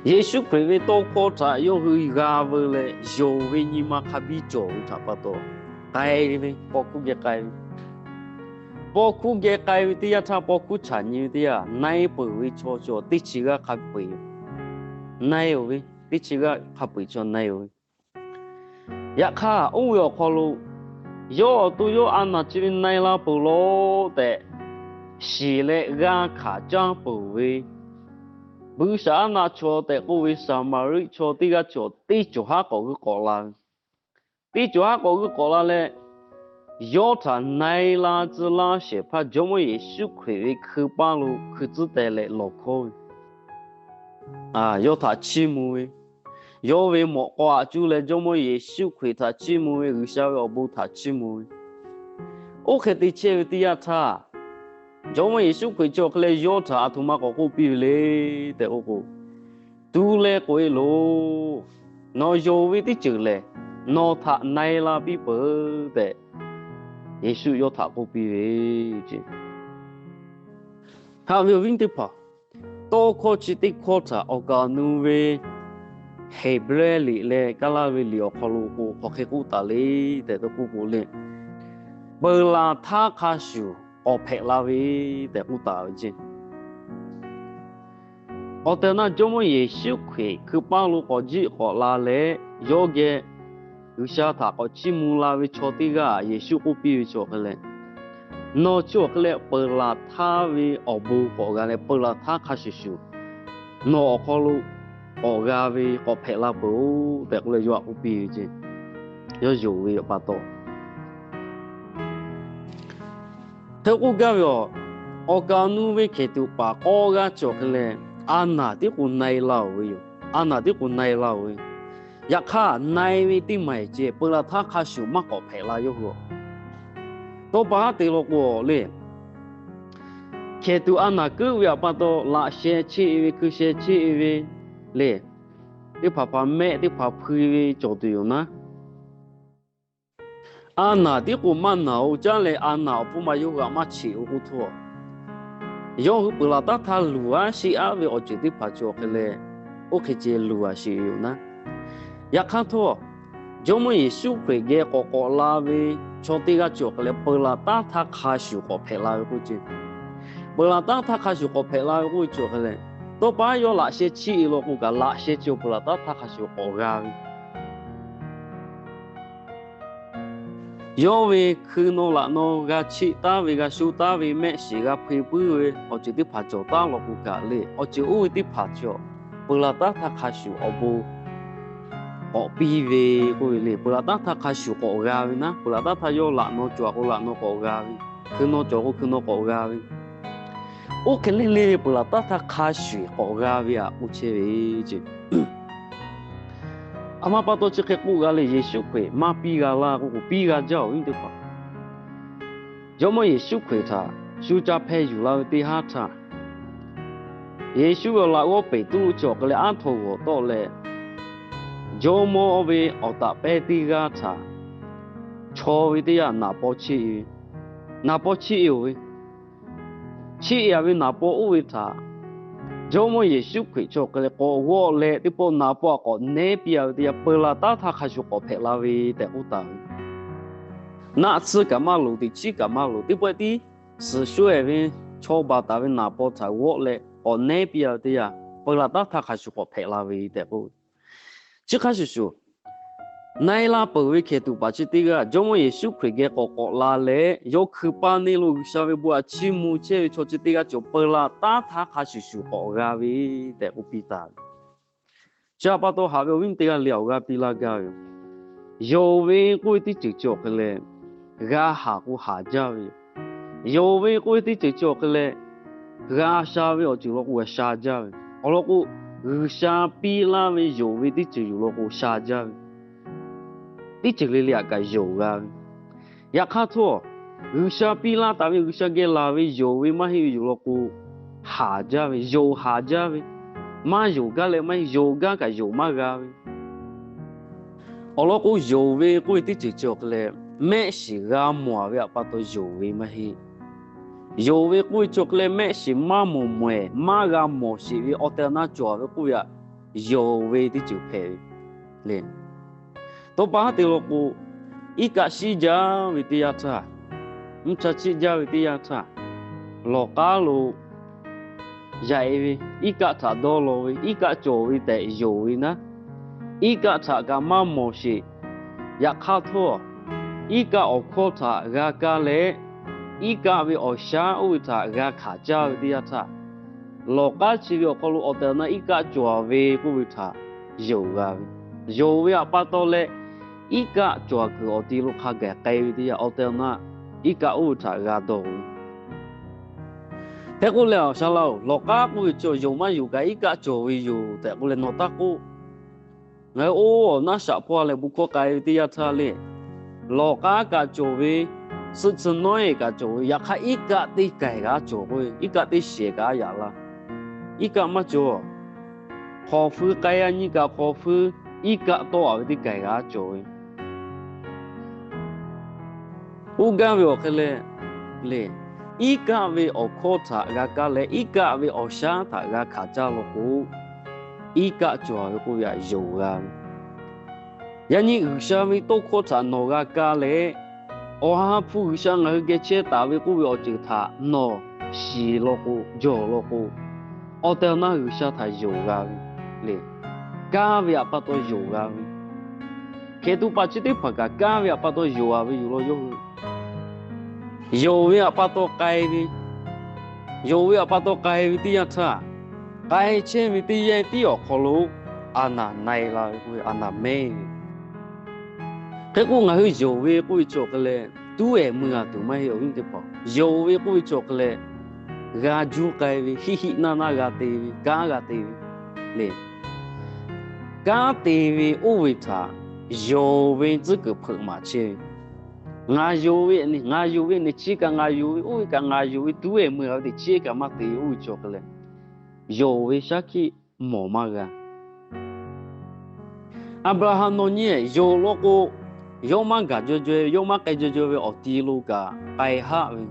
Yeˍsuˆ Hkriꞈ ve tawˇ hkawˇ htaꞈ yawˇ hui g'a veu leh, yonˍ ve nyi ma hk'a biˇ cawˬ ve htaꞈ pa taw, k'ai ve, paw hkuˇ geh k'ai ve. Paw hkuˇ geh k'ai ve teˇ yanˇ htaˇ, paw hkuˇ chaˬ nyi ve teˇ yanˇ, na e peuˬ ve chaw cawˬ teˇ chi g'aˇ hk'a peu-eˬ yoˬ. Na e-oˬ ve, teˇ chi g'aˇ hk'a peu-eˬ chaw na e-oˬ ve. Yaꞈ hk'aˇ, oˇ ve awˬ hk'aw lo yawˇ awˬ to yawˇ a naˬ chi ve na e la peuˬ law tehꞈ shiˍ leh g'a hkanˍ caˇ peuˬ ve, buiˇshaˍaˉnaˆ chaw tehꞈ k'oˆ ve Saˍmaˍriˆ chaw teˇ g'aˇ cawˬ teˇ cawˬ haˉ k'awꞈ g'uiˇ k'awꞈ la ve. Teˇ cawˬ haˉ k'awꞈ g'uiˇ k'awꞈ la leh, yawˇ htaꞈ na e la tcuh laˇ shehˍ hpaˇ Jawˇmawˇ Yeˍsuˆ Hkriꞈ ve hkui paˇ lo hkui tcuhˉ teh leh lawˬ hkawˉ ve, yawˇ htaꞈ chiˇ mvuh ve, yawˇ ve mawꞈ k'aw aꞈ cuˇ leh Jawˇmawˇ Yeˍsuˆ Hkriꞈ htaꞈ chiˇ mvuh ve, G'uiˬsha ve awˬ bon htaꞈ chiˇ mvuh ve. Oˇ hk'e te chehˇ ve teˇ yanˇ htaˇ, Jawˇmawˇ Yeˍsuˆ Hkriꞈ chi awˬ hk'e leh yawˇ htaꞈ aˬ htoꞈ ma k'awꞈ k'oˆ piˇ ve le tehꞈ k'oˆ k'o, tu leh k'oꞈ-e loˬ. Nawˬ yonˍ ve teˇ ceuˬ lehˬ, nawˬ htaꞈ na e la piˇ peuˬ tehꞈ, Yeˍsuˆ yawˇ htaꞈ k'oˆ piˇ ve ce. Haꞈ ve awˬ viˉ teˇ hpaˍ, tawˇ hkawˇ chi teˇ hkawˇ htaꞈ awˬ kaˍ awˬ nu ve Heˍbrehˇ liꞈ leh Kaˇ laˇ ve liꞈ awˬ hk'aw lo k'o, hk'aˬ hk'e k'oˆ taˍ le tehꞈ k'oˆ k'o le, peuˬ laˬ htaˇ hk'a shuˍ k'awꞈ hpehꞈ la ve tehꞈ k'oˆ taˍ ve ceˇ. Awˬ tehˬ awˬ na Jawˇmawˇ Yeˍsuˆ Hkriꞈ hkui paˇ lo k'awꞈ jiˆ k'awꞈ la leh, yawˇ geh G'uiˬsha htaꞈ k'awꞈ chiˇ mvuh la ve chaw teˇ g'aˇ Yeˍsuˆ k'oˆ piˇ ve chi awˬ hk'e leh, nawˬ chi awˬ hk'e leh peuˬ laˬ htaˇ ve awˬ bon k'awꞈ g'a leh, peuˬ laˬ htaˇ hk'a shuˍ shuˍ nawˬ awˬ hk'aw lo k'awꞈ g'a ve k'awꞈ hpehꞈ la peuˬ-oˬ tehꞈ k'oˆ leh yawˇ htaꞈ k'oˆ piˇ ve ceˇ. Yawˇ yonˍ ve pa taw, hk'e k'oˆ gaˇ ve awˬ, awˬ kaˍ awˬ nu ve hkehˍ tuꞈ paˍ k'awˇ g'aˇ chi awˬ hk'e leh, a naˬ tiˉ k'o na-e la-oˬ ve yoˬ. A naˬ tiˉ k'o na-e la-oˬ ve. Yaꞈ hk'aˇ na-e ve teˇ maˬ eˬ ceh peuˬ laˬ htaˇ hk'a shuˍ maˇ k'awꞈ hpehꞈ la yawˇ hui. Tawˇ pa haˉ te law k'o le, hkehˍ tuꞈ a naˬ keuˆ ve awˬ pa taw laꞈ sheh cheˆ-e ve, hkui sheh cheˆ-e ve le, teˇ hpaˍ hpaˍ mehˆ teˇ hpaˍ hpui ve cawˬ tuˬ yoˬ naˉ. A naˬ tiˉ k'o maˇ naˬ-oˬ, caˉ leh a naˬ awˬ pon ma yawˇ hui htaꞈ maˇ cheꞈ-o k'oˆ htawˇ, yawˇ hui peuˬ laˬ taˉ htaˇ luˬ-aˉ sheˆ-aˉ ve awˬ ceuˬ teˇ hpaˍ cawˬ hk'e leh, oˇ hk'e ceh luˬ-a sheˍ ve yoˬ naˉ. Yaꞈ hk'aˇ htawˇ, Jawˇmawˇ Yeˍsuˆ Hkriꞈ geh k'awꞈ k'awꞈ la ve chaw teˇ g'aˇ cawˬ hk'e leh, peuˬ laˬ taˉ htaˇ hk'a shuˍ k'awꞈ hpehꞈ la ve k'oˆ ve ceˇ. Peuˬ laˬ taˉ htaˇ hk'a shuˍ k'awꞈ hpehꞈ la ve k'oˆ ve cawˬ hk'e leh, tawˇ pa haˉ yawˇ laꞈ sheh cheˆ-e law k'o kaꞈ, laꞈ sheh cawˬ peuˬ laˬ taˉ htaˇ hk'a shuˍ k'awꞈ g'a ve Yawˇ ve hkui naw laꞈ naw g'a cheˆ taˉ ve, g'a sho taˉ ve, mehˆ shiˍ g'a hpui puiˉ ve awˬ ceuˬ teˇ hpaˍ cawˬ taˉ law k'o kaꞈ le, awˬ ceuˬ oˇ ve teˇ hpaˍ cawˬ peuˬ laˬ taˉ htaˇ hk'a shuˍ awˬ bon k'awꞈ piˇ ve k'oˆ ve le. Peuˬ laˬ taˉ htaˇ hk'a shuˍ k'awꞈ g'a ve naˉ, peuˬ laˬ taˉ htaˇ yawˇ laꞈ naw cawˬ k'o laꞈ naw k'awꞈ g'a ve, hkui naw cawˬ k'o hkui naw k'awꞈ g'a ve, oˇ hk'e le le ve peuˬ laˬ taˉ htaˇ hk'a shuˍ k'awꞈ g'a ve htaꞈ k'oˆ chehˇ ve ceˇ. A ma pa taw chi hk'e k'oˆ g'a le, Yeˍsuˆ Hkriꞈ maˇ piˇ g'a laˇ k'oˆ k'o, piˇ g'a jaˇ-oˬ, awˬ viˉ teˇ hpaˍ. Jawˇmawˇ Yeˍsuˆ Hkriꞈ htaꞈ shu ca hpeh yuˬ la ve teˇ haˉ htaˇ, Yeˍsuˆ ve awˬ laꞈ g'awˇ Peˍtruˆ chi awˬ hk'e leh aˉ htaw g'awˬ tawˆ leh, jawˇmawˇ ve awˬ taꞈ pehˇ teˇ g'aˇ htaꞈ chaw ve teˇ yanˇ naˍ paw cheˆ-e ve, naˍ paw cheˆ-e-oˬ ve, cheˆ-e-a ve naˍ paw oˇ ve htaꞈ Jawˇmawˇ Yeˍsuˆ Hkriꞈ chi awˬ hk'e leh k'awꞈ g'awˆ leh, teˇ pawˆ naˍ paw htaꞈ k'awꞈ nehˉ piˇ-a ve teˇ yanˇ, peuˬ laˬ taˉ htaˇ hk'a shuˍ k'awꞈ hpehꞈ la ve tehꞈ k'oˆ taˍ ve. Naˆ tsuhˇ kaꞈ maˇ loˍ, teꞈ chiˉ kaꞈ maˇ loˍ, teˇ pawˆ tiˉ suhˍ sho-ehˍ ve chaw baˬ taˍ ve naˍ paw htaꞈ g'awˆ leh k'awꞈ nehˉ piˇ-a ve teˇ yanˇ, peuˬ laˬ taˉ htaˇ hk'a shuˍ k'awꞈ hpehꞈ la ve tehꞈ k'oˆ ve. Chi hk'a shuˍ shuˍ, na-e la peuˬ ve hkehˍ tuꞈ paˍ chi teˇ g'aˇ Jawˇmawˇ Yeˍsuˆ Hkriꞈ geh k'awꞈ k'awꞈ la leh, yawˇ hkui paˇ neˇ lo G'uiˬsha ve bon htaꞈ chiˇ mvuh chehˇ ve chaw chi teˇ g'aˇ cawˬ peuˬ laˬ taˉ htaˇ hk'a shuˍ shuˍ k'awꞈ g'a ve tehꞈ k'oˆ piˇ taˍ ve. Chi htaꞈ pa taw haꞈ ve awˬ viˉ teˇ g'aˇ le awˬ g'aˇ piˇ laˇ gaˇ ve yoˬ. Yonˍ ve k'oˆ ve teˇ ceuˬ chi awˬ hk'e leh g'a haˍ k'o haˍ jaˇ ve yoˬ. Yonˍ ve k'oˆ ve teˇ ceuˬ chi awˬ hk'e leh g'a sha ve awˬ ceuˬ law k'o g'a sha jaˇ ve. Awˬ lawn k'o, G'uiˬsha piˇ laˇ ve yonˍ ve teˇ ceuˬ yoˬ law k'o sha jaˇ ve. Teˇ ceuˬ le le htaꞈ kaꞈ yonˍ g'a ve. Yaꞈ hk'aˇ htawˇ, G'uiˬsha piˇ laˇ taˍ ve G'uiˬsha geh laˬ ve yonˍ ve maˇ heˆ ve yoˬ law k'o, haˍ jaˇ ve, yonˍ haˍ jaˇ ve. Maˇ yonˍ gaˇ leh maˇ heˆ, yonˍ gaˇ kaꞈ yonˍ maˇ g'a ve. Awˬ lawn k'o, yonˍ ve k'oˆ ve teˇ ceuˬ chi awˬ hk'e leh mehˆ shiˍ g'a mawˬ-a ve htaꞈ pa taw yonˍ ve maˇ heˆ. Yonˍ ve k'oˆ ve chi awˬ hk'e leh mehˆ shiˍ maˇ mawˬ mawehˬ maˇ g'a mawˬ sheˍ ve awˬ tehˬ awˬ na cawˬ-a ve k'oˆ ve htaꞈ yonˍ ve teˇ ceuˬ hpehꞈ ve le. Tawˇ pa haˉ te law k'o, iˉ kaˆ shiˉ jaˇ ve teˇ yanˇ htaˇ, mvuhˇ cha chiˆ jaˇ ve teˇ yanˇ htaˇ, lawˬ k'aˉ lo yaꞈ-e ve, iˉ kaˆ htaꞈ dawˇ law ve, iˉ kaˆ cawˬ ve tehꞈ yonˍ ve naˉ, iˉ kaˆ htaꞈ kaꞈ maˇ mawˬ sheˍ. Yaꞈ hk'aˇ htawˇ, iˉ kaˆ awˬ hkawˇ htaꞈ g'a kaˇ leh, iˉ kaˆ ve awˬ shaˉ oˇ ve htaꞈ g'a hkanˍ caˇ ve teˇ yanˇ htaˇ, lawˬ k'aˉ chi ve awˬ hk'aw lo awˬ tehˬ awˬ na iˉ kaˆ cawˬ-a ve k'oˆ ve htaꞈ yonˍ g'a ve, yonˍ ve htaꞈ pa taw leh, iˉ kaˆ cawˬ-a kuiˬ awˬ ti lo hk'a gaˬ k'ai ve teˇ yanˇ awˬ tehˬ awˬ na iˉ kaˆ oˇ ve htaꞈ g'a dawˇ ve. Hk'e k'oˆ leh, awˬ shaˍ laˇ-oˬ, lawˬ k'aˉ k'oˆ ve chi yonˍ maˇ yonˍ kaꞈ iˉ kaˆ cawˬ ve yoˬ tehꞈ k'oˆ leh nawˬ taˇ k'oˆ. Ngaˬ hui oˇ awˬ naˉ shaꞈ hpawˇ leh bon hkawˇ k'ai ve teˇ yanˇ htaˇ le, lawˬ k'aˉ kaꞈ cawˬ ve, suhˆ tcuh nawˉ-e kaꞈ cawˬ ve, yaꞈ hk'aˇ iˉ kaˆ teˇ kaiˬ g'aˇ cawˬ k'o, iˉ kaˆ teˇ shehˍ kaꞈ yaꞈ la. Iˉ kaˆ maˇ cawˬ. Hk'awꞈ feu k'ai-a nyi kaꞈ hk'awꞈ feu iˉ kaˆ tawˆ-a ve teˇ kaiˬ g'aˇ cawˬ ve Oˇ gaˇ ve awˬ hk'e leh le, iˉ kaˆ ve awˬ hkawˇ htaꞈ g'a kaˇ leh iˉ kaˆ ve awˬ shaˉ htaꞈ g'a hkanˍ caˇ law k'o, iˉ kaˆ cawˬ ve k'oˆ ve htaꞈ yonˍ g'a ve. Yaꞈ nyi G'uiˬsha ve tawˇ hkawˇ htaꞈ nawˬ g'a kaˇ leh, Awˬ ha hpu G'uiˬsha ngaˬ hui geh chehˇ taˍ ve k'oˆ ve awˬ ceuˬ htaꞈ nawˬ shiˍ law k'o, jawˬ law k'o, awˬ tehˬ awˬ na G'uiˬsha htaꞈ yonˍ g'a ve le. Kaˇ ve htaꞈ pa taw yonˍ g'a ve. Hkeh tuꞈ paˍ chi teˇ hpaˍ kaꞈ kaˇ ve htaꞈ pa taw yonˍ g'a ve yoˬ law yawˇ hui. Yonˍ ve htaꞈ pa taw k'ai ve, yonˍ ve htaꞈ pa taw k'ai ve teˇ yanˇ htaˇ, k'ai chehˇ ve teˇ yanˇ tiˉ awˬ hk'aw lo a naˍ na-e la ve k'oˆ ve, a naˍ mehˉ ve. Hk'e k'o ngaˬ hui yonˍ ve k'oˆ ve chi awˬ hk'e leh, tuˉ ehˍ mui g'a tuˬ maˇ heˆ awˬ viˉ teˇ hpaˍ. Yonˍ ve k'oˆ ve chi awˬ hk'e leh, g'a juˇ k'ai ve, hiˆ hiˆ naˇ naˇ g'a te ve, kanˉ g'a te ve le. Kanˉ te ve oˇ ve htaꞈ yonˍ ve tcuhˉ kuiˬ hpeuꞈ maˍ chehˇ ve. Ngaˬ yonˍ ve, ngaˬ yonˍ ve nehˬ chi kaꞈ ngaˬ yonˍ ve, oˇ ve kaꞈ ngaˬ yonˍ ve, tuˉ ehˍ mui g'a ve teꞈ chi kaꞈ maˇ te ve oˇ ve chi awˬ hk'e leh, yonˍ ve shaˉ hkiˆ mawˬ maˇ g'a. Aˍbraˍhanˍ nawˬ nyi yonˍ law k'o, yawˇ maˇ gaˬ jaw jaw ve, yawˇ maˇ k'ai jaw jaw ve awˬ ti lo kaꞈ k'ai haˆ ve.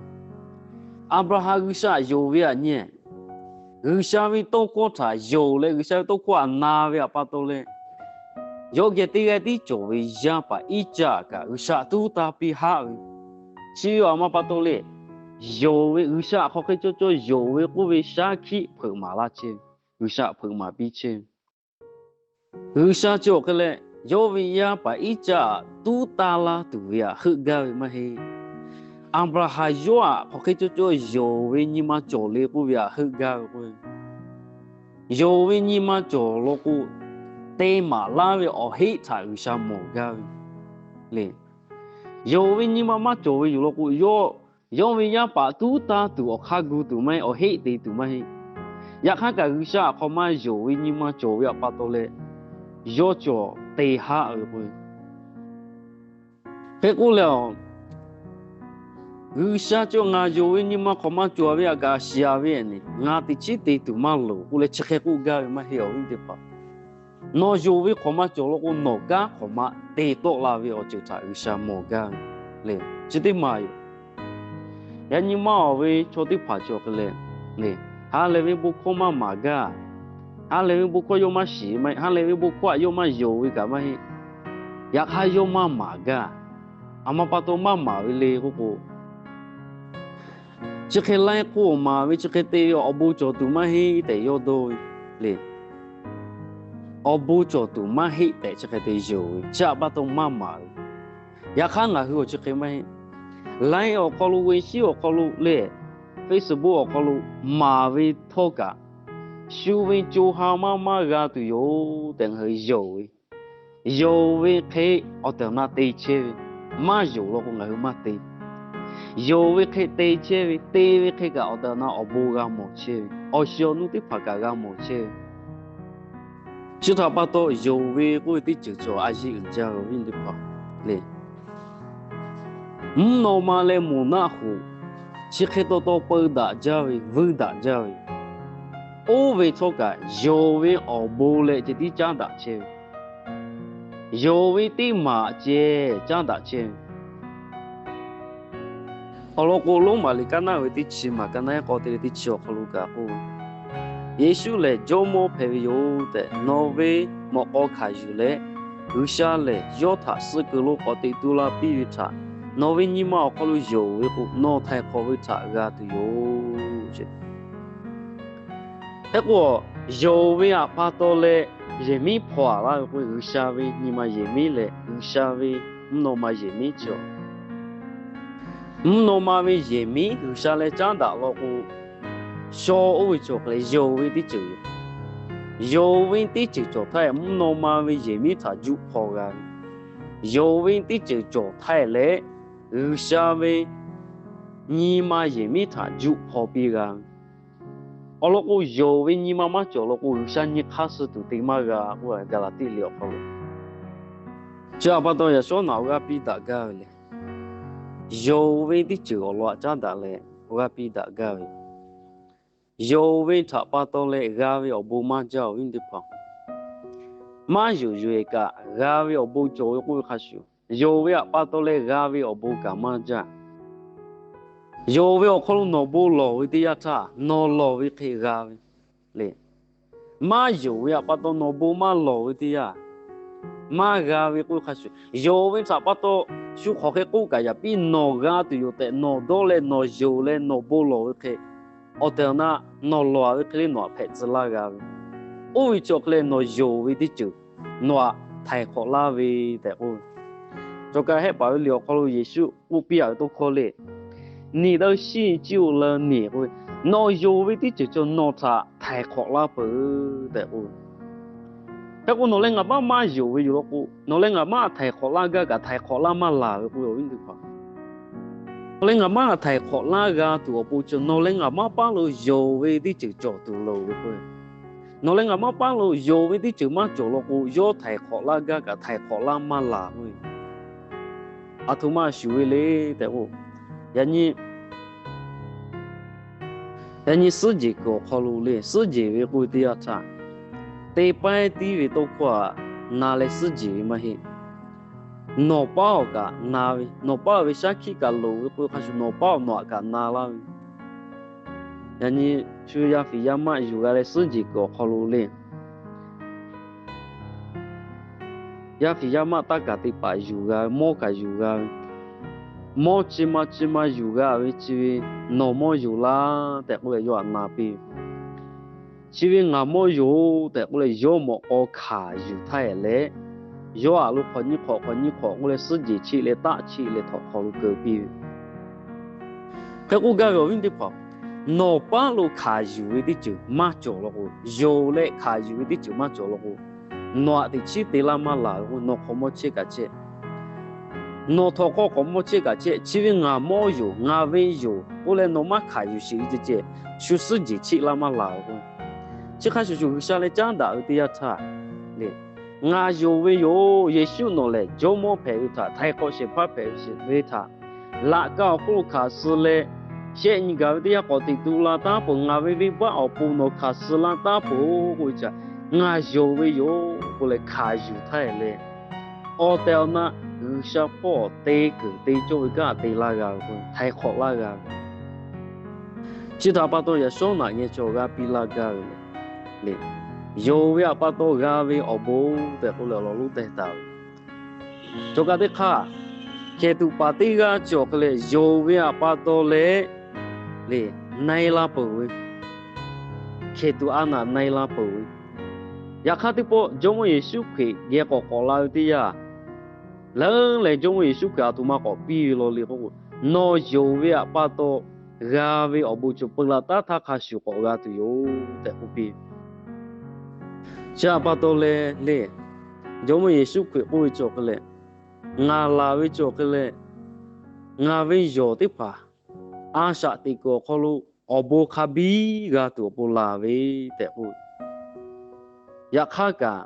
Aˍbraˍhanˍ G'uiˬsha yonˍ ve htaꞈ nyi, G'uiˬsha ve tawˇ hkawˇ htaꞈ yonˍ leh G'uiˬsha ve tawˇ hkawˇ htaꞈ na ve htaꞈ pa taw leh, yawˇ geh teˇ g'aˇ tiˉ cawˬ ve yaˇ paˍ Iˉcaˆ kaꞈ G'uiˬsha tuˉ taˇ piˇ haˆ ve. Chi ve awˬ ma pa taw leh, yonˍ ve G'uiˬsha hk'aw hk'e cawˇ cawˇ yonˍ ve k'oˆ ve shaˉ hkiˆ hpeuꞈ maˍ laˇ chehˇ ve, G'uiˬsha hpeuꞈ maˍ piˇ chehˇ ve. G'uiˬsha chi awˬ hk'e leh, yawˇ ve yaˇ paˍ Iˉcaˆ tuˉ taˇ laˇ tuˬ ve htaꞈ heuˆ gaˇ ve maˇ heˆ. Aˍbraˍhanˍ yawˇ htaꞈ hk'aw hk'e cawˇ cawˇ yonˍ ve nyi ma cawˬ le k'oˆ ve htaꞈ heuˆ gaˇ ve k'o, yonˍ ve nyi ma cawˬ law k'o, te maˍ laˇ ve awˬ heˆ htaꞈ G'uiˬsha mawˬ gaˇ ve le. Yonˍ ve nyi ma maˇ cawˬ ve yoˬ law k'o, yawˇ ve yaˇ paˍ tuˉ taˇ tuˬ awˬ hk'aˇ gu tuˬ maˇ heˆ, awˬ heˆ te tuˬ maˇ heˆ. Yaꞈ hk'aˇ kaꞈ G'uiˬsha htaꞈ hk'aw maˇ yonˍ ve nyi ma cawˬ ve htaꞈ pa taw leh, yawˇ cawˬ te haˆ ve k'o, hk'e k'oˆ leh, G'uiˬsha cawˬ ngaˬ yonˍ ve nyi ma hk'awꞈ maˇ cawˬ ve htaꞈ kaꞈ shiˍ ve nehˬ, ngaˬ teꞈ chiˉ te tuˬ maˇ loˍ k'oˆ leh chi hk'e k'oˆ gaˇ ve maˇ heˆ awˬ viˉ teˇ hpaˍ. Nawˬ yonˍ ve hk'awꞈ maˇ cawˬ law k'o, nawˬ kanˉ hk'awꞈ ma te tawˆ la ve awˬ ceuˬ htaꞈ G'uiˬsha mawˬ gaˇ ve le. Chi teˇ maˬ yoˬ. Yaꞈ nyi maˇ awˬ ve chaw teˇ hpaˍ cawˬ hk'e leh, ha lehˬ ve bon hkawˇ maˇ maˍ gaˇ. Ha lehˬ ve bon hkawˇ yawˇ maˇ shiˍ maˇ heˆ, ha lehˬ ve bon hkawˇ htaꞈ yawˇ maˇ yonˍ ve kaꞈ maˇ heˆ. Yaꞈ hk'aˇ yawˇ maˇ maˍ gaˇ. Aˬ ma pa taw maˇ maˍ ve le k'oˆ k'o, chi hk'e laiˉ k'oˆ maˍ ve chi hk'e te ve awˬ bon cawˬ tuˬ maˇ heˆ tehꞈ yawˇ dawˇ ve le. Awˬ bon cawˬ tuˬ maˇ heˆ tehꞈ chi hk'e te yonˍ ve, chi htaꞈ pa taw maˇ maˍ ve. Yaꞈ hk'aˇ ngaˬ hui awˬ chi hk'e maˇ heˆ. Laiˉ awˬ hk'aw lo, Weishi awˬ hk'aw lo leh, Facebook awˬ hk'aw lo maˍ ve htawˇ kaꞈ, shu ve co ha maˇ maˇ g'a tuˬ yoˬ tehꞈ ngaˬ hui yonˍ ve. Yonˍ ve hk'e awˬ tehˬ awˬ na te chehˇ ve, maˇ yonˍ law k'o ngaˬ hui maˇ te. Yonˍ ve hk'e te chehˇ ve, te ve hk'e kaꞈ awˬ tehˬ awˬ na awˬ bon g'a mawˬ chehˇ ve, awˬ shiˍ awˬ nu teˇ hpaˍ kaꞈ g'a mawˬ chehˇ ve. Chi htaꞈ pa taw yonˍ ve k'oˆ ve teˇ ceuˬ cawˬ a yeˇ uiˍ jaˇ ve awˬ viˉ teˇ hpaˍ le. Mvuhˇ naw ma leh moˬ naˆ hoꞈ chi hk'e taw taw peu daꞈ jaˇ ve, vuiˇ daꞈ jaˇ ve, oˇ ve htawˇ kaꞈ yonˍ ve awˬ bon leh ceh tiˉ caˉ daꞈ chehˇ ve, yonˍ ve teˇ maˬ ceh caˉ daꞈ chehˇ ve. Awˬ lawn k'o, Roˉmaꞈ liꞈ kaˉ naˉ ve teˇ chi maˬ kaˉ naˉ k'awꞈ te leh teˇ chi awˬ hk'aw lo kaꞈ k'oˆ, Yeˍsuˆ lehˬ Jawˇmawˇ hpehꞈ ve yoˬ tehꞈ nawˬ ve mawꞈ k'aw hkanˍ yuˬ leh, G'uiˬsha lehˬ yawˇ htaꞈ suh kuiˬ lo k'awꞈ teꞈ tu la piˇ ve htaꞈ nawˬ ve nyi ma awˬ hk'aw lo yonˍ ve k'o, nawˬ htaiˍ hk'awꞈ ve htaꞈ g'a tuˬ yoˬ. Hk'e k'o, yonˍ ve htaꞈ pa taw leh yehˬ miˉ hpaw-a laˇ ve k'o, G'uiˬsha ve nyi ma yehˬ miˉ leh G'uiˬsha ve mvuhˇ naw ma yehˬ miˉ cawˬ. Mvuhˇ naw ma ve yehˬ miˉ G'uiˬsha leh caˉ daꞈ law k'o, shaw oˇ ve cawˬ hk'e leh yonˍ ve teˇ ceuˬ yoˬ. Yonˍ ve teˇ ceuˬ cawˬ htaˇ, mvuhˇ naw ma ve yehˬ miˉ htaꞈ juˆ hpaw g'a ve. Yonˍ ve teˇ ceuˬ cawˬ htaˇ leh, G'uiˬsha ve nyi ma yehˬ miˉ htaꞈ juˆ hpaw piˇ g'a ve. Awˬ lawn k'o, yonˍ ve nyi ma maˇ cawˬ law k'o, G'uiˬsha nyi hk'aˇ suh tuˬ te maˇ g'a k'oˆ, Gaˍlaˍtiˆ liꞈ awˬ hk'aw lo. Chi htaꞈ pa taw, yaꞈ shawˉ naꞈ awˬ g'aˇ piˇ daꞈ gaˇ ve le. Yonˍ ve teˇ ceuˬ awˬ lawn htaꞈ caˉ daꞈ leh awˬ g'aˇ piˇ daꞈ gaˇ ve, yonˍ ve htaꞈ pa taw leh g'a ve awˬ bon maˇ jaˇ awˬ viˉ teˇ hpaˍ. Maˇ yonˍ yonˍ-eˬ kaꞈ g'a ve awˬ bon cawˬ ve k'oˆ ve hk'a shuˍ, yonˍ ve htaꞈ pa taw leh g'a ve awˬ bon kaꞈ maˇ jaˇ. Yonˍ ve awˬ hk'aw lo nawˬ bon lawˬ ve teˇ yanˇ htaˇ, nawˬ lawˬ ve hk'e g'a ve le. Maˇ yonˍ ve htaꞈ pa taw nawˬ bon maˇ lawˬ ve teˇ yanˇ, maˇ g'a ve k'oˆ ve hk'a shuˍ, yonˍ ve htaꞈ pa taw shu hk'awꞈ hk'e k'oˆ kaꞈ yaꞈ piˇ nawˬ g'a tuˬ yoˬ tehꞈ nawˬ dawˇ leh nawˬ yonˍ leh nawˬ bon lawˬ ve hk'e, awˬ tehˬ awˬ na nawˬ lawˬ ve hk'e le nawˬ htaꞈ hpehꞈ tcuh laˇ g'a ve. Oˇ ve chi awˬ hk'e leh nawˬ yonˍ ve teˇ ceuˬ nawˬ htaꞈ htaiˍ hk'awꞈ laˇ ve tehꞈ k'oˆ ve. Cawˬ kaꞈ Hehˆ paˍ ve liꞈ awˬ hk'aw lo Yeˍsuˆ k'oˆ piˇ a ve tawˇ hkawˇ le, niˬ daꞈ shiˍ ciˇ oˬ leh niˬ k'oˆ ve, nawˬ yonˍ ve teˇ ceuˬ cawˬ nawˬ htaꞈ htaiˍ hk'awꞈ laˇ peuˬ tehꞈ k'oˆ ve. Hk'e k'o nawˬ leh ngaˬ maˇ maˇ yonˍ ve yoˬ law k'o, nawˬ leh ngaˬ maˇ htaiˍ hk'awꞈ laˇ gaˇ kaꞈ htaiˍ hk'awꞈ laˇ maˇ laˬ ve k'oˆ ve awˬ viˉ teˇ hpaˍ. Nawˬ leh ngaˬ maˇ htaiˍ hk'awꞈ laˇ g'a tuˬ awˬ pon cawˬ, nawˬ leh ngaˬ maˇ paˉ lo yonˍ ve teˇ ceuˬ cawˬ tuˬ loˍ ve k'o, nawˬ leh ngaˬ maˇ paˉ lo yonˍ ve teˇ ceuˬ maˇ cawˬ law k'o, yawˇ htaiˍ hk'awꞈ laˇ gaˇ kaꞈ htaiˍ hk'awꞈ laˇ maˇ laˬ k'oˆ ve, aˬ htoꞈ ma shuˍ ve le tehꞈ k'o, yaꞈ nyi, yaꞈ nyi suhˉ jeˬ kuiˬ awˬ hk'aw lo le, suhˉ jeˬ ve k'oˆ ve teˇ yanˇ htaˇ, teˇ pawˆ tiˉ ve tawˇ hkawˇ htaꞈ na leh suhˉ jeˬ ve maˇ heˆ. Nawˬ paˉ awˬ kaꞈ na ve, nawˬ paˉ ve shaˉ hkiˆ kaꞈ loˍ ve k'oˆ ve hk'a shuˍ, nawˬ paˉ awˬ nawˬ htaꞈ kaꞈ na laˇ ve, yaꞈ nyi shu yaˇ fiˍ yaˇ maˆ yuˬ g'a leh suhˉ jeˬ kuiˬ awˬ hk'aw lo le, yaˇ fiˍ yaˇ maˆ taˇ kaˍ teˇ hpaˍ yuˬ g'a ve, mawˇ kaꞈ yuˬ g'a ve, mawˇ chi ma chi ma yuˬ g'a ve chi ve, nawˬ mawˇ yoˬ laˇ tehꞈ k'oˆ leh yawˇ htaꞈ na piˇ ve. Chi ve ngaˬ mawˇ yoˬ tehꞈ k'oˆ leh yawˇ mawꞈ k'aw hkanˍ yuˬ htaˇ eˬ leh, yawˇ aˬ lo hk'awꞈ nyiˇ hk'awꞈ hk'awꞈ nyiˇ hk'awꞈ k'oˆ leh suhˉ jeˬ cheˆ leh taˆ cheˆ leh htawnˍ hk'aw lo keu piˇ ve. Hk'e k'oˆ gaˇ ve awˬ viˉ teˇ hpaˍ, nawˬ paˉ lo hkanˍ yuˬ ve teˇ ceuˬ maˇ cawˬ law k'o, yonˍ leh hkanˍ yuˬ ve teˇ ceuˬ maˇ cawˬ law k'o, nawˬ htaꞈ teꞈ chiˉ te laˇ maˇ laˬ ve k'o, nawˬ hk'awꞈ mawˇ chehˇ kaꞈ chehˇ, nawˬ htawnˍ hk'aw hk'awꞈ mawˇ chehˇ kaꞈ chehˇ, chi ve ngaˬ mawˇ yoˬ, ngaˬ ve yoˬ k'oˆ leh nawˬ maˇ hkanˍ yuˬ sheˍ ve ceh ceh, shu suhˉ jeˬ cheˆ laˇ maˇ laˬ ve k'o, chi hk'a shuˍ shuˍ G'uiˬsha leh caˉ daꞈ ve teˇ yanˇ htaˇ le, ngaˬ yonˍ ve yoˬ. Yeˍsuˆ nawˬ lehˬ Jawˇmawˇ hpehꞈ ve htaꞈ, htaiˍ hk'awꞈ shehˍ hpaˇ hpehꞈ ve htaꞈ, laꞈ ka awˬ hk'oˆ lo hkanˍ suh leh, shehˆ nyi gaˬ ve teˇ yanˇ k'awꞈ teꞈ tu la taˉ peuˬ. Ngaˬ ve venˇbaˆ awˬ pon nawˬ hkanˍ suh laˇ taˉ peuˬ k'oˆ ve htaꞈ, ngaˬ yonˍ ve yoˬ k'oˆ leh hkanˍ yuˬ htaˇ eˬ leh, awˬ tehˬ awˬ na G'uiˬsha hpawˇ te kuiˬ te cawˇ ve kanˉ te laˇ g'a ve k'o, htaiˍ hk'awꞈ laˇ g'a ve. Chi htaꞈ pa taw yaꞈ shawˉ naꞈ geh cawˬ g'a piˇ laˇ gaˇ ve le, yonˍ ve htaꞈ pa taw g'a ve awˬ bon tehꞈ k'oˆ leh awˬ lawn lonˉ teh taˍ ve. Cawˬ kaꞈ teˇ hk'aˇ, hkehˍ tuꞈ paˍ teˇ g'aˇ cawˬ hk'e leh yonˍ ve htaꞈ pa taw leh le, na-e la peuˬ ve, hkehˍ tuꞈ a naꞈ na-e la peuˬ ve. Yaꞈ hk'aˇ teˇ pawˆ Jawˇmawˇ Yeˍsuˆ Hkriꞈ geh k'awꞈ k'awꞈ la ve teˇ yanˇ, leuˉ leh Jawˇmawˇ Yeˍsuˆ Hkriꞈ aˬ htoꞈ ma k'awꞈ piˇ ve law le k'o, nawˬ yonˍ ve htaꞈ pa taw g'a ve awˬ bon cawˬ peu la taˉ htaˇ hk'a shuˍ k'awꞈ g'a tuˬ yoˬ tehꞈ k'oˆ piˇ. Chi htaꞈ pa taw leh le, Jawˇmawˇ Yeˍsuˆ Hkriꞈ k'oˆ ve cawˬ hk'e leh, ngaˬ laˬ ve cawˬ hk'e leh, ngaˬ ve yawˬ teˇ hpaˍ a shaꞈ teꞈ kuiˬ awˬ hk'aw lo awˬ bon hk'a biˇ g'a tuˬ awˬ pon laˬ ve tehꞈ k'oˆ ve. Yaꞈ hk'aˇ kaꞈ,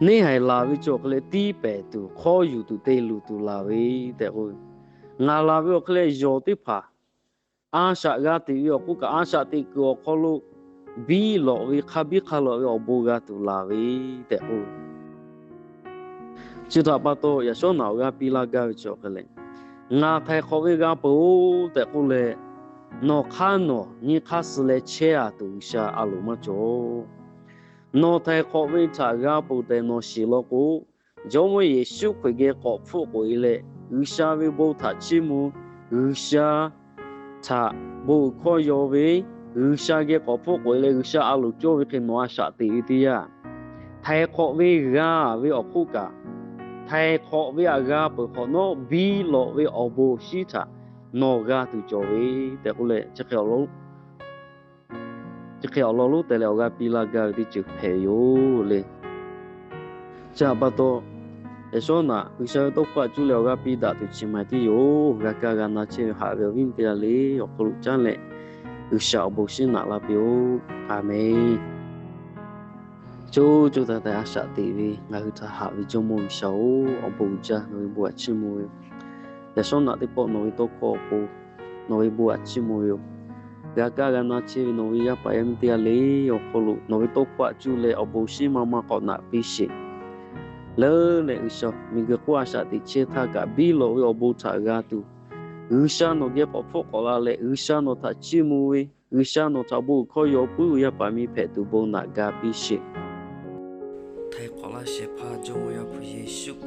neˇ haiˬ laˬ ve cawˬ hk'e leh tiˇ pehˍ tuˬ hk'awˇ yuˬ tuˬ te luˬ tuˬ laˬ ve tehꞈ k'oˆ ve. Ngaˬ laˬ ve awˬ hk'e leh yawˬ teˇ hpaˍ a shaꞈ g'a teꞈ ve awˬ hk'oˆ kaꞈ, a shaꞈ teꞈ kuiˬ awˬ hk'aw lo biˇ lawꞈ ve, hk'a biˇ hk'a lawꞈ ve awˬ bon g'a tuˬ laˬ ve tehꞈ k'oˆ ve. Chi htaꞈ pa taw yaꞈ shawˉ naꞈ awˬ g'aˇ piˇ laˇ gaˇ ve cawˬ hk'e leh, ngaˬ htaiˍ hk'awꞈ ve g'a peuˬ-oˬ tehꞈ k'oˆ leh, nawˬ hk'aˇ nawˬ nyiˇ hk'aˇ suh leh chehˇ a tuˬ G'uiˬsha a loˍ maˇ cawˬ. Nawˬ htaiˍ hk'awꞈ ve htaꞈ g'a peuˬ tehꞈ nawˬ shiˍ law k'o, Jawˇmawˇ Yeˍsuˆ Hkriꞈ geh k'awꞈ hpfuhˆ k'oꞈ e leh, G'uiˬsha ve bon htaꞈ chiˇ mvuh, G'uiˬsha htaꞈ bon uiˍ hkawˇ yaw ve, G'uiˬsha geh k'awꞈ hpfuhˆ k'oꞈ e leh G'uiˬsha a loˍ cawˇ ve hk'e nawˬ a shaꞈ teꞈ ve teˇ yanˇ, htaiˍ hk'awꞈ ve g'a ve awˬ hk'oˆ kaꞈ, htaiˍ hk'awꞈ ve htaꞈ g'a peuˬ hk'awꞈ nawˉ biˇ lawꞈ ve awˬ bon awˬ shinˉ htaꞈ nawˬ g'a tuˬ cawˬ ve tehꞈ k'oˆ leh, chi hk'e awˬ lawn lonˉ teh leh awˬ g'aˇ piˇ laˇ gaˇ ve teˇ ceuˬ hpehꞈ ve yoˬ le. Chi htaꞈ pa taw, yaꞈ shawˉ naꞈ G'uiˬsha ve tawˇ hkawˇ htaꞈ cuˇ leh awˬ g'aˇ piˇ daꞈ tuˬ chi ma tiˉ yoˬ. G'a kaˇ g'a na chehˇ ve haꞈ ve awˬ viˉ teˇ g'aˇ le awˬ hk'aw lo caˉ leh, G'uiˬsha awˬ bon shinˉ naꞈ laˇ piˇ-oˆ. A menˬ. Co co taiˍ taiˍ a shaꞈ teꞈ ve ngaˬ hui htaꞈ haꞈ ve Jawˇmawˇ G'uiˬsha-oˬ, awˬ bon uiˍ jaˇ nawˬ ve bon htaꞈ chiˇ mvuh ve yoˬ. Yaꞈ shawˉ naꞈ teˇ pawˆ nawˬ ve tawˇ hkawˇ awˬ pon nawˬ ve bon htaꞈ chiˇ mvuh ve yoˬ. G'a kaˇ g'a na chehˇ ve nawˬ ve yaˇ paˍ yaˇ miˇ teˇ g'aˇ le awˬ hk'aw lo nawˬ ve tawˇ hkawˇ htaꞈ cuˇ leh awˬ bon shinˉ maˇ maˇ k'awꞈ naꞈ piˇ sheˍ. Leuˉ leh G'uiˬsha miˬguiˬ hk'oˆ a shaꞈ teꞈ chehˇ htaˇ kaꞈ biˇ lawꞈ ve awˬ bon htaꞈ g'a tuˬ, G'uiˬsha nawˬ geh k'awꞈ hpfuhˆ k'awꞈ la leh, G'uiˬsha nawˬ htaꞈ chiˇ mvuh ve, G'uiˬsha nawˬ htaꞈ bon uiˍ hkawˇ yaw puiˉ ve yaˇ paˍ miˇ hpehꞈ tuˬ bon naꞈ ga piˇ sheˍ. Htaiˍ hk'awꞈ laˇ shehˍ hpaˇ Jawˇmawˇ Yaˇ hpu Yeˍsuˆ